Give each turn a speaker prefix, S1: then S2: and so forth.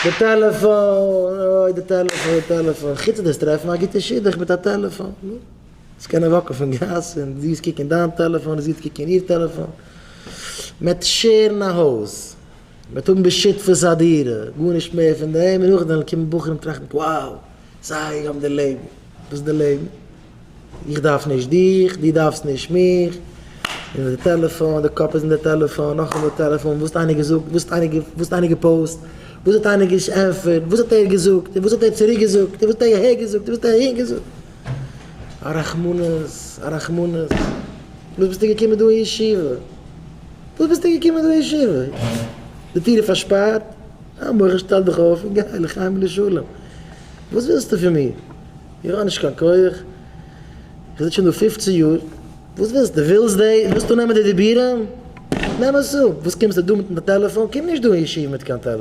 S1: די טעלעפאן, אוי די טעלעפאן, די טעלעפאן, חוץ דאס טרעפן א גוטע שידוך מיט א טעלעפאן, נו, עס קענען walk ן פון גאס און זי איז קוקן דיין טעלעפאן און זי וועט קוקן איר טעלעפאן, מען וועט share ן א הויז, מען וועט האבן בשותפות א דירה, גארנישט מער פון דעם, און נאכדעם קומען בחורים טראכטן, wow, זיי האבן די לעבן, וואס איז די לעבן? איך דארף נישט דיך, דו דארפסט נישט מיך, און די טעלעפאן, די קאפ איז אין די טעלעפאן, נאכאמאל די טעלעפאן, וואס האט איינער געזאגט, וואס האט איינער וואס האט איינער גע post, וואס האט איינער געענטפערט, וואס האט ער געזאגט, און וואס האט ער צוריק געזאגט, און וואס האט ער אהער געזאגט, און וואס האט ער אהין געזאגט. א רחמנות, א רחמנות. וואס ביסטו געקומען דא אין ישיבה? וואס ביסטו געקומען דא אין ישיבה? די טיר איז פארשפארט, אה, מוחל שטעל דיך אויף און גיי לחיים ולשלום. וואס ווילסטו פון מיר? איך האב נישט קיין כח, איך זיץ שוין דא 15 יאר, וואס ווילסטו? ווילסט די, ווילסטו נעמען די דיבורים? נעם עס אפ, וואס קומסטו דא מיטן טעלעפאן? קום נישט דא אין ישיבה מיט קיין טעלעפאן.